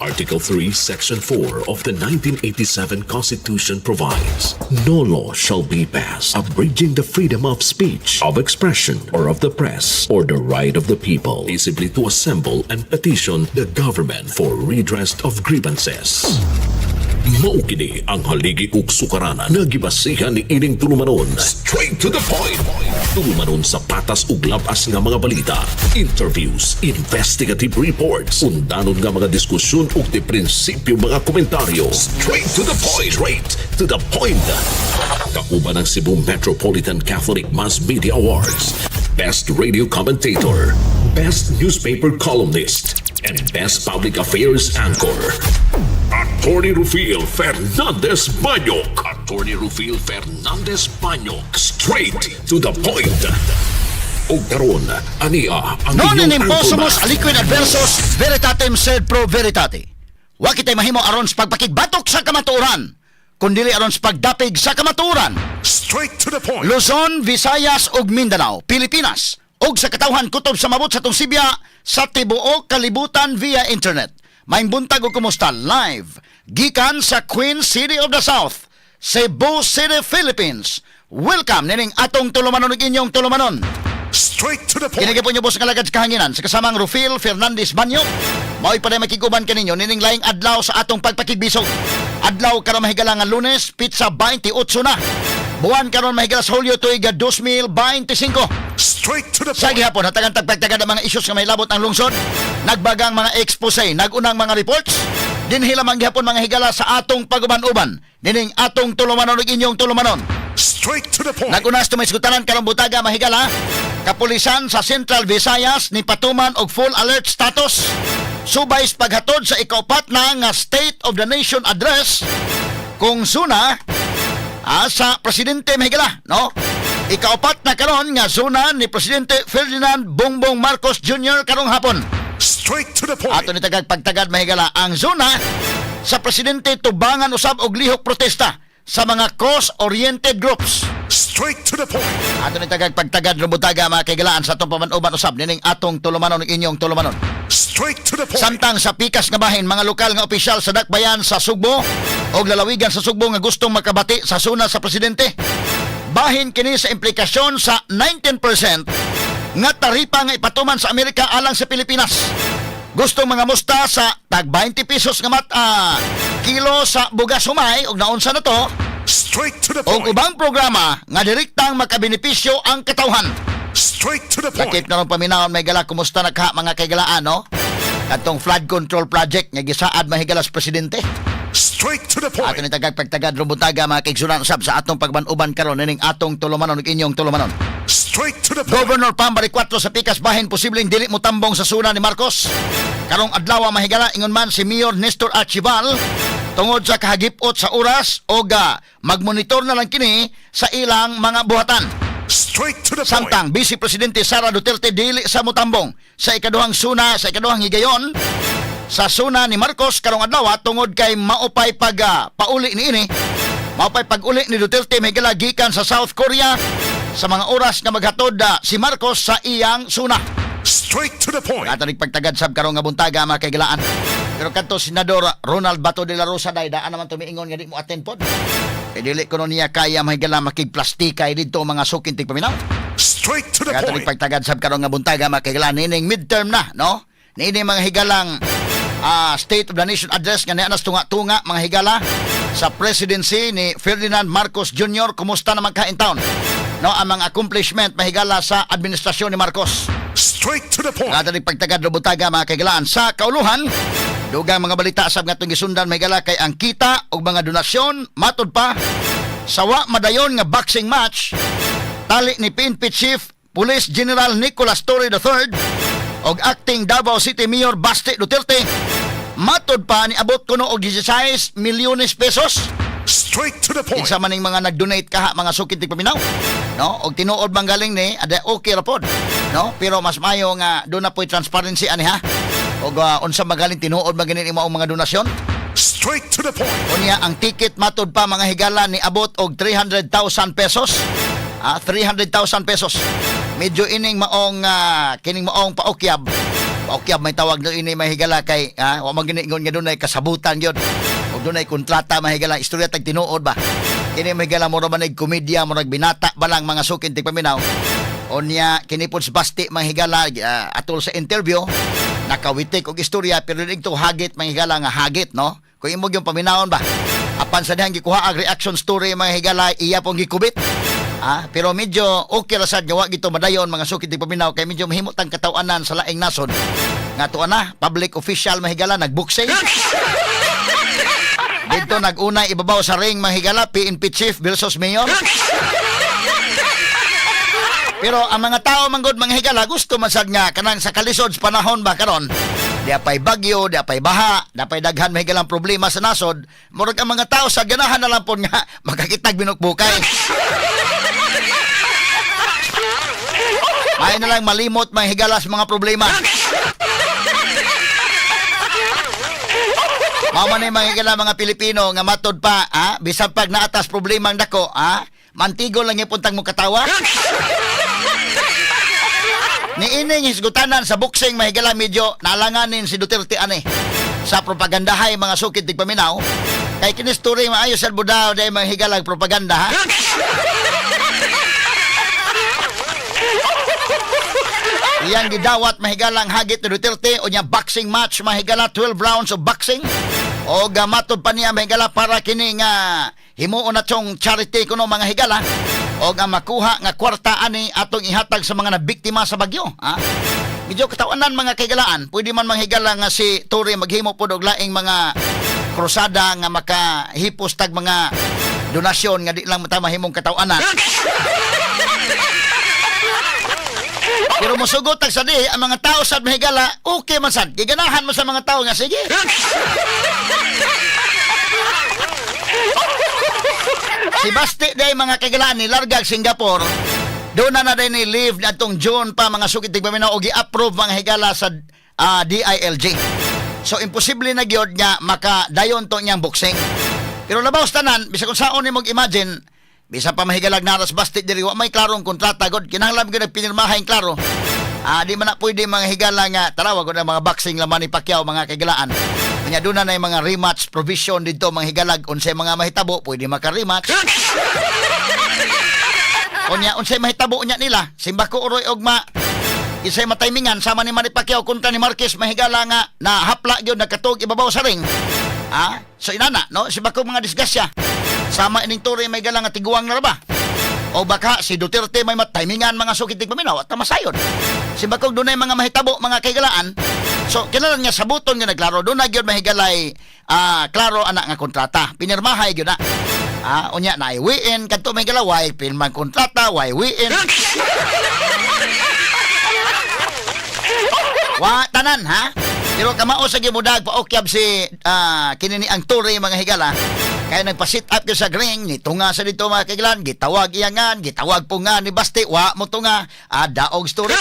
Article 3, Section 4 of the 1987 Constitution provides, "No law shall be passed abridging the freedom of speech, of expression, or of the press, or the right of the people peaceably to assemble and petition the government for redress of grievances." Mao kini ang haligi ug sukaranan nga gibasihan ni ining tulumanon. Straight to the point. Tulumanon sa patas ug labas nga mga balita, interviews, investigative reports, undanon nga mga diskusyon ug di prinsipyo mga komentaryo. Straight to the point. Straight to the point. Kauban ang Cebu Metropolitan Catholic Mass Media Awards, Best Radio Commentator, Best Newspaper Columnist, and Best Public Affairs Anchor. Attorney Rufil Fernandez Banyok. Attorney Rufil Fernandez Banyok. Straight to the point. Ug karon, ania ang Non inyong enim possumus anchorman. Aliquid adversus veritatem sed pro veritate. Wa kitay mahimo aron sa pagpakigbatok sa kamatuoran, kundili aron sa pagdapig sa kamatuoran. Straight to the point. Luzon, Visayas ug Mindanao, Pilipinas, ug sa katawhan kutob sa mabot sa tungsibya sa tibuok kalibutan via internet. Maayong buntag ug kumusta, live gikan sa Queen City of the South, Cebu City, Philippines. Welcome nining atong tulumanon ug inyong tulumanon. Straight to the point. Kini po boss nga alagad sa kahanginan sa kasamang Rufil Fernandez Banyo. Mao'y paday makiguban kaninyo nining laing adlaw sa atong pagpakigbisog. Adlaw karon, mahigala, nga Lunes, petsa 28 na. Buwan karon, mahigala, sa Hulyo, tuig 2025. Straight to the Sa point. gihapon, hatagan tagpagtagad ang mga issues nga mahilabot ang lungsod. Nagbagang mga expose, nagunang mga reports. Dinhi lamang gihapon, mga higala, sa atong paguban-uban. Nining atong tulumanon ug inyong tulumanon. Straight to the point. Nagunas tumay sugtanan karong butaga, mahigala. Kapulisan sa Central Visayas ni patuman og full alert status subay sa paghatod sa ikaupat na nga State of the Nation Address kung SONA sa presidente, mahigala, no? Ikaupat na karon nga SONA ni Presidente Ferdinand Bongbong Marcos Jr. karong hapon. Straight to the point. Ato ni tagag pagtagad, mahigala, ang SONA sa presidente tubangan usab og lihok protesta sa mga cause-oriented groups. Straight to the point. Ato ni tagag pagtagad rubutaga, mga kaigalaan, sa atong paman-uban usab nining atong tulumanon ug inyong tulumanon. Straight to the point. Samtang sa pikas nga bahin, mga lokal nga opisyal sa dakbayan sa Sugbo o lalawigan sa Sugbo nga gustong makabati sa SONA sa presidente. Bahin kini sa implikasyon sa 19% nga taripa nga ipatuman sa Amerika alang sa Pilipinas. Gusto mga musta sa tag 20 pesos nga mat kilo sa bugas humay og naunsa na to Straight to the og point. Ubang programa nga direktang makabenepisyo ang katawhan. Straight to the point. Lakip na ron paminawon, mahigala, kumusta na ka mga kaigalaan, no? Katong flood control project nga gisaad, mahigala, sa presidente. Straight to the point. Ato ni tagag pagtagad rubutaga, mga kaigsunan, usab sa atong pagban-uban karon nining atong tulumanon ug inyong tulumanon. Straight to the point. Governor Pam Baricuatro sa pikas bahin posibleng dili mo tambong sa SONA ni Marcos karong adlaw, mahigala, ingon man si Mayor Nestor Archival tungod sa kahagipot sa oras o magmonitor na lang kini sa ilang mga buhatan. Straight to the point. Samtang Vice Presidente Sara Duterte dili sa mutambong sa ikaduhang SONA, sa ikaduhang higayon sa SONA ni Marcos karong adlaw tungod kay maupay pag pauli niini, maupay pag-uli ni Duterte, mahigala, gikan sa South Korea sa mga oras nga maghatod si Marcos sa iyang SONA. Straight to the point. Ato pagtagad sab karong nga buntaga, mga kaigalaan. Pero kadto Senador Ronald Bato de la Rosa day daan naman tumiingon nga di mo attend pod. Kay dili kuno niya kaya, mahigala, makigplastika didto, mga suking tigpaminaw. Straight to the Kaya point. pagtagad sab karong nga buntaga, mga kaigalaan, nining midterm na, no? Niini mga higalang State of the Nation Address nga nianas tunga-tunga, mga higala, sa presidency ni Ferdinand Marcos Jr. Kumusta naman ka in town? No, ang mga accomplishment, mahigala, sa administrasyon ni Marcos. Straight to the point. Nga pagtagad rubutaga, mga kaigalaan, sa kauluhan. Dugang mga balita sab nga atong gisundan, mahigala, kay ang kita og mga donasyon matud pa sa wa madayon nga boxing match tali ni PNP Chief Police General Nicolas Torre III og acting Davao City Mayor Basti Duterte matud pa ni abot kuno og 16 milyones pesos. Straight to the point. Kinsa man ning mga nag-donate kaha, mga sukit paminaw, no? Og tinuod bang galing ni ade okay ra pod, no? Pero mas mayo nga do na po'y transparency ani ha. Og unsa magaling tinuod man gani imo ang mga donasyon. Straight to the point. Unya ang ticket matud pa, mga higala, ni abot og 300,000 pesos. 300,000 pesos. Medyo ining maong kining maong paukyab. Okay, may tawag no ini, mga higala, kay ha, wa man gini ingon nga dunay kasabutan gyud o dunay kontrata, mga higala, istorya tag tinuod ba. Kini, mga higala, mura man komedya, murag binata ba lang, mga suking tigpaminaw. Unya kini pod si Basti, mga higala, atol sa interview nakawitik og istorya, pero dito hagit, mga higala, nga hagit, no, kung imo yung paminawon ba. Apan sa dihang gikuha ang reaction story, mga higala, iya pong gikubit. Ah, pero medyo okay ra sad nga wa gito madayon, mga suki tigpaminaw, kay medyo mahimo tang katawanan sa laing nasod. Nga tuwa na, public official, mahigala, nagboxing. Dito nag-una ibabaw sa ring, mga higala, PNP chief versus mayor. Pero ang mga tao manggod, mga higala, gusto man sad nga kanang sa kalisod sa panahon ba karon. Di pay bagyo, di pay baha, di pay daghan mahigalang problema sa nasod. Murag ang mga tao sa ganahan na lang po nga makakitag binukbukay. May na lang malimot, mga higala, sa mga problema. Mao man ni, mga higala, mga Pilipino nga matod pa, ha, bisan pag naatas problema ang dako, ha, mantigo lang yung puntang mo katawa. Niining hisgutanan sa boxing, mahigala, medyo nalanganin si Duterte ani sa propagandahay, mga sukit tigpaminaw, kay kini story maayo sa budaw dahil, mga higalang, propaganda, ha. Iyang gidawat, mahigalang, hagit ni Duterte o niya boxing match, mahigala, 12 rounds of boxing o gamatod pa niya, mahigala, para kini nga himuon na tong charity kuno, mga higala, o nga makuha nga kwarta ani atong ihatag sa mga nabiktima sa bagyo, ha. Medyo katawanan, mga kahigalaan. Pwede man, mga higala, nga si Torre maghimo pod og laing mga krusada nga makahipos tag mga donasyon nga di lang ta mahimong katawanan. Pero mosugot tag sa di, ang mga tao sa mahigala, okay man sad. Giganahan mo sa mga tao nga sige. Si Basti day, mga kagalaan, ni largag Singapore. Doon na na din ni leave na atong June pa, mga sukit tigpaminaw, og gi-approve, mga higala, sa DILG. So imposible na gyud nga makadayon to niyang boxing. Pero labaw sa tanan, bisag kung saon nimo imagine, bisan pa mahigalag naras Basti diri, wa may klarong kontrata god, kinahanglan gyud nagpinirmahay klaro. Ah, di man na pwede, mga higala, nga tarawa gud ang mga boxing laman ni Pacquiao, mga kagilaan. Kanya doon na na yung mga rematch provision dito, mga higalag, unsay mga mahitabo, pwede maka-rematch. Unya unsay mahitabo unya nila, simbako uroy og ma isay mataymingan sama ni Manny Pacquiao kontra ni Marquez, mahigala, nga na hapla gyud nagkatug ibabaw sa ring. Ah, so inana no, simbako mga disgrasya. Sama ining Torre may gala nga tiguang na ba. O baka si Duterte may mataymingan, mga sukit paminaw at tamasayon. Simbakog dunay mga mahitabo, mga kaigalaan. So kinahanglan nga sabuton nga naglaro dunay gyud, mahigalay, klaro ana nga kontrata. Pinirmahay gyud na. Ah, unya na iwiin kadto may galaway pirmang kontrata, way wiin. Wa tanan, ha. Pero kamao sa gimudag paokyab si kini ni ang Torre, mga higala. Kaya nagpa-sit up gyud sa ring ni tunga sa dito, mga kailan, gitawag iyangan, gitawag po nga ni Basti, wa mo tunga, daog story.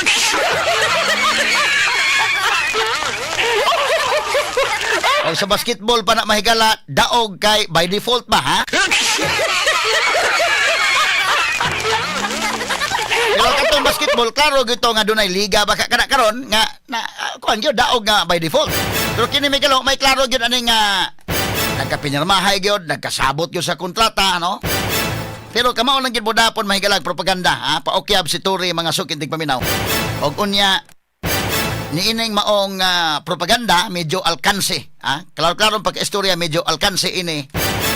O sa basketball pa na, mahigala, daog kay by default ba, ha? Pero katong basketball, klaro gito nga dunay liga baka kana karon nga na kuan gyud daog nga by default. Pero kini may galo, may klaro gyud ani nga nagkapinirmahay gyud, nagkasabot gyud sa kontrata, no? Pero kamao lang gyud mo dapon, mahigalag, propaganda, ha? Paokyab si Torre, mga sukintig paminaw. Og unya niining maong propaganda medyo alkanse, ha? Klaro-klaro pagka-istorya, medyo alkanse ini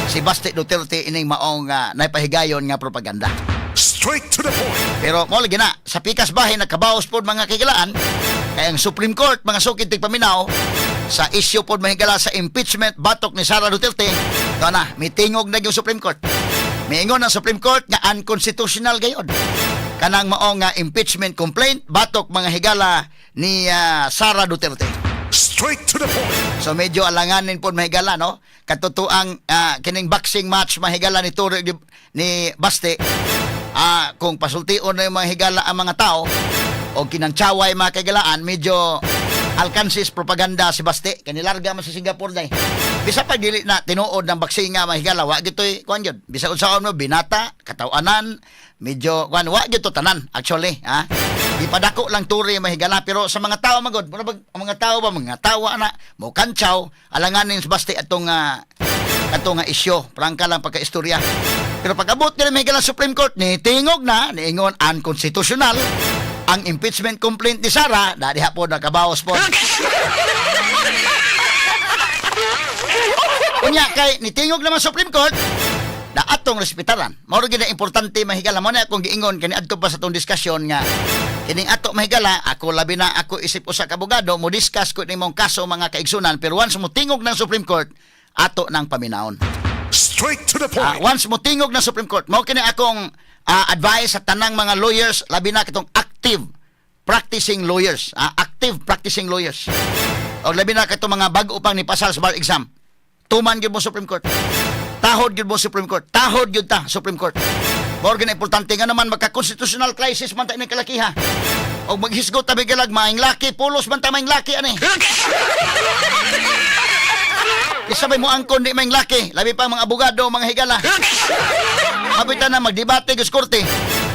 si Basti Duterte ining maong naipahigayon nga propaganda. Straight to the point. Pero mo lagi na sa pikas bahin nagkabaos pod, mga kigalaan, kay ang Supreme Court, mga sukit tigpaminaw, sa issue pod, mahigala, sa impeachment batok ni Sara Duterte to na mitingog na yung Supreme Court. Miingon ang Supreme Court nga unconstitutional gayod kanang mao nga impeachment complaint batok, mga higala, ni Sara Duterte. Straight to the point. So medyo alanganin po, mahigala, no? Katotoang kining boxing match, mahigala, ni Torre ni Baste, kung pasultion na yung mga higala ang mga tao o kinangtsaway, mga kagalaan, medyo alkansis propaganda si Baste kanilarga man sa Singapore day. Bisa pa dili na tinuod ng boxing nga, mahigala, wa gitoy kuan gyud, bisa unsaon mo binata katawanan, medyo kuan, wa gyud to tanan actually, ha. Ipadako lang turi, mahigala, pero sa mga tao magod, mura bag- ang mga tao ba mga tawa na mo kantsaw, alanganin sa basti atong nga isyo, prangka lang pagka-istorya. Pero pag abot nila, mahigala, Supreme Court, ni tingog na, niingon unconstitutional ang impeachment complaint ni Sara, na diha po nakabawas po. Unya kay nitingog naman Supreme Court na atong respetaran. Mao gyud na importante, mahigala, mo na akong giingon kani adto pa sa atong diskusyon nga kining ato, mahigala, ako labi na ako isip usa ka abogado mo discuss ko nimong kaso, mga kaigsunan, pero once mo tingog ng Supreme Court, ato nang paminawon. Straight to the point. Once mo tingog ng Supreme Court, mao kini akong advice sa tanang mga lawyers, labi na kitong active practicing lawyers, active practicing lawyers. O labi na katong mga bag-o pang nipasar sa bar exam. Tuman gyud mo Supreme Court. Tahod gyud mo Supreme Court. Tahod gyud ta Supreme Court. Mao gyud na importante nga naman magka-constitutional crisis man ta ining kalakiha. Og maghisgot ta bigalag maing laki, pulos man ta maing laki ani. Isabay mo angkon di maing laki, labi pa ang mga abogado, mga higala. Mabitan na magdebate gus korte.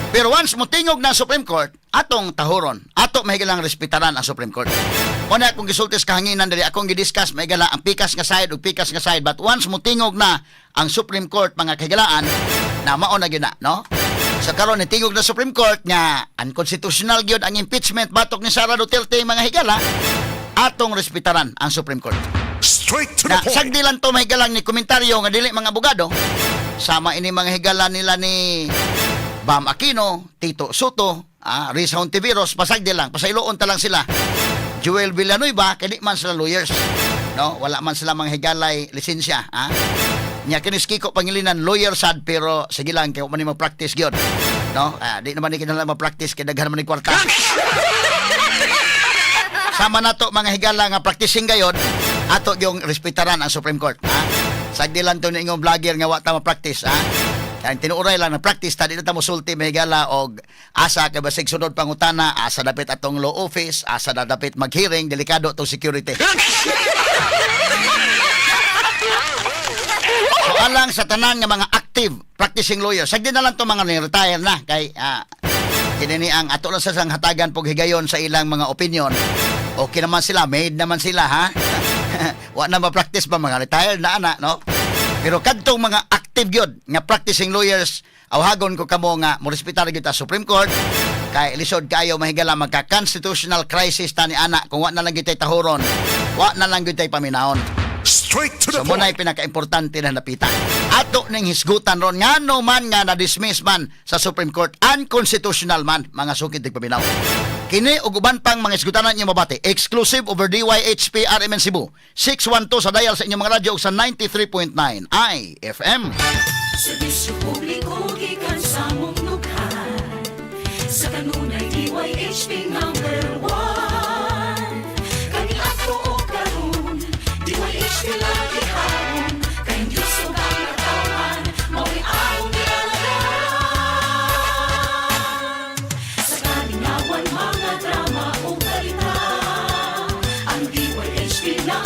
Pero once mo tingog ng Supreme Court, atong tahuron. Ato mahigalang respetaran ang Supreme Court. Una akong gisulti sa kahanginan diri, akong gidiscuss, mahigala, ang pikas nga side ug pikas nga side, but once mo tingog na ang Supreme Court, mga kahigalaan, na mao na gyud na, no? Sa karon ni tingog na Supreme Court nga unconstitutional gyud ang impeachment batok ni Sara Duterte, mga higala, atong respetaran ang Supreme Court. Straight to the Na point. sagdi lang to, mahigalang ni komentaryo nga dili mga abogado sama ini, mga higala, nila ni Bam Aquino, Tito Sotto, Risa Hontiveros, pasagdi lang, pasayloon ta lang sila. Joel Villanueva, kay di man sila lawyers. No, wala man sila mga higalay lisensya, ha? Nya kinis Kiko Pangilinan lawyer sad, pero sige lang kay wa man ni ma-practice gyud. No? Di naman ni kinahanglan ma-practice kay daghan man ni kwarta. Sama nato mga higala nga practicing gayon, ato yung respetaran ang Supreme Court, ha? Sagdi lang to ni ingong vlogger nga wa ta ma-practice, ha? Ang tinuoray lang na practice ta, di na ta mosulti, mahigala, og asa kay basig sunod pangutana, asa dapit atong law office, asa na dapit mag-hearing, delikado tong security. So alang sa tanan nga mga active practicing lawyer, sagdi na lang to mga ni-retire na kay kini ni ang ato lang sa sang hatagan pog higayon sa ilang mga opinion. Okay naman sila, made naman sila, ha. Wa na ma-practice pa, mga retired na ana, no? Pero kadtong mga active gyud nga practicing lawyers, awhagon ko kamo nga mo respetar gyud ta Supreme Court kay lisod kayo, mahigala, magka-constitutional crisis ta ni ana kung wa na lang gyud tay tahuron. Wa na lang gyud tay paminahon. Straight to the So muna point. pinaka-importante na napita. Ato ning hisgutan ron ngano man nga na-dismiss man sa Supreme Court, unconstitutional man, mga sukid tigpaminaw. Kini ug uban pang mga hisgutanan inyo mabati exclusive over DYHP RMN Cebu 612 sa dial sa inyong mga radyo ug sa 93.9 IFM. Serbisyo publiko gikan sa mong dughan. Sa kanunay DYHP number 1. Kaniadto o karon, DYHP lagi haron. Kay Diyos ug ang katawhan, mao'y among gialagaran. Sa kalingawan, mga drama o balita, ang DYHP na.